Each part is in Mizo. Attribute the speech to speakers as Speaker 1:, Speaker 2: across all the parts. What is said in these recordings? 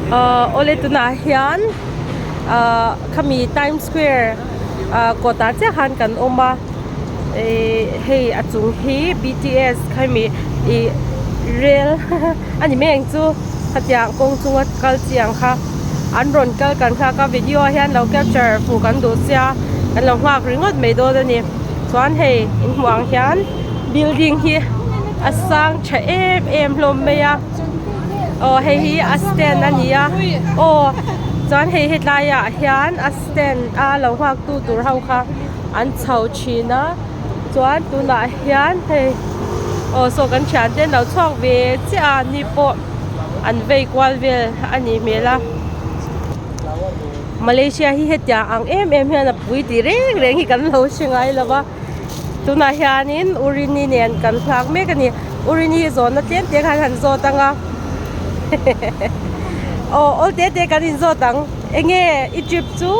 Speaker 1: Ahh awle tunah hian ahh khami times square ahh kawtah chiah khan kan awm a ihh hei a chung hi B T S khami ih rel a ni mai ang chu khatiang kawng chunga kal chi ang kha an rawn kal kan nghak a video ah hian lo capture fuh kan duh sia kan lo nghak ringawt mai dawn a ni chuan hei in hmuh ang hian building hi a sang tha em em hlawm mai a. Aw hei hi a stand a ni a aw chuan hei hetlai ah hian a stand a lo nghak tu tur ho kha an chho thin a chuan tunah hian hei aw saw kan thian te an lo chhuak ve chiah a ni pawh an vei kual vel a nih hmel a Malaysia hi hetiang ang em em hian a pui tih reng reng hi kan lo hre ngai lo va. Tunah hianin Urini nen kan nghak mek a ni. Urini hi zawnna tlem te khan han zawt ang a. Aw awl te te kan inzawt ang. Enge i trip chu?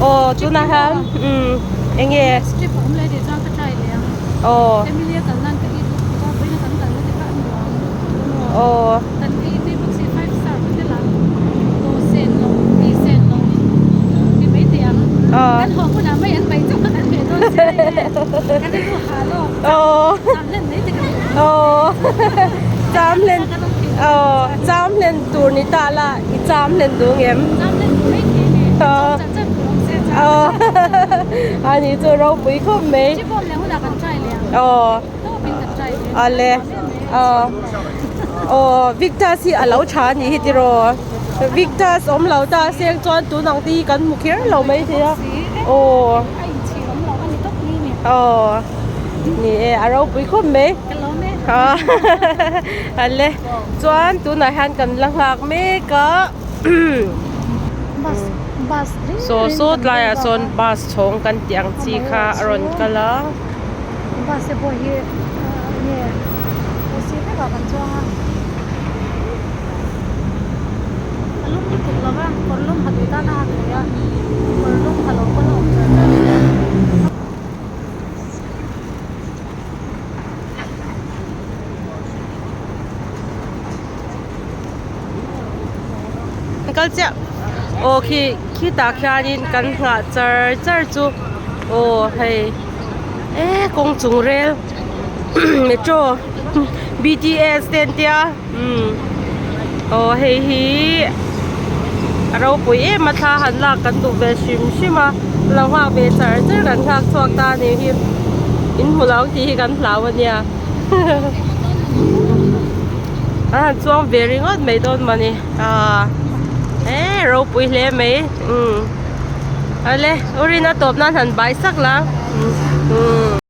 Speaker 1: Aw tunah hian umm enge?
Speaker 2: Trip a awm leh tih chuan ka try leh ang.
Speaker 1: Aw.
Speaker 2: Family a kal nan ka ei bawk si a, vawiin a kan kalna te kha a nuam.
Speaker 1: Aw.
Speaker 2: Kan ei tui bawk si five star hotel ah aw sen lo mi sen lo ti mai thei ang kan haw hunah mai an paih chauh kha kan hmeh dawn si mai e kan rilru ha lawk cham hlen mai te kan
Speaker 1: aw cham hlen aw cham hlen tur ni ta la i cham hlen duh ngem
Speaker 2: cham hlen duh mai thei ni cham chan chan tur awm se cham
Speaker 1: aw ani chu ropui khawp mai
Speaker 2: chipawm leh hunah kan try leh ang
Speaker 1: aw Ale aw Victus hi a lo tha a nih hi tiraw Victus awm lo ta seng chuan tun ang te hi kan hmu kher lo mai thei a aw aw ni e a ropui khawp mai ale chuan tunah hian kan la nghak mek a saw saw tlaiah sawn bus chhawng kan tih ang chi kha a rawn kal a.
Speaker 2: Bus te pawh hi enge AC vekah kan chuang a a lum lutuk lo va kawr lum ha duh tan a hak thei a kawr lum ha lo pawn a awm char char thei a.
Speaker 1: Kal chiah aw khi khitah khianin kan nghah char char chu aw hei. E kawng chung rel metro B T S te an tia umm aw hei hi a ropui em a thla han lak kan duh ve hrim hrim a lo nghak ve char char kan nghak chhuak ta a nih hi in hmu lo ang tih hi kan hlau a nia an han chuang ve ringawt mai dawn mawni ah e ropui hle mai umm. Awle, u Rina tawp nan han bai sak la.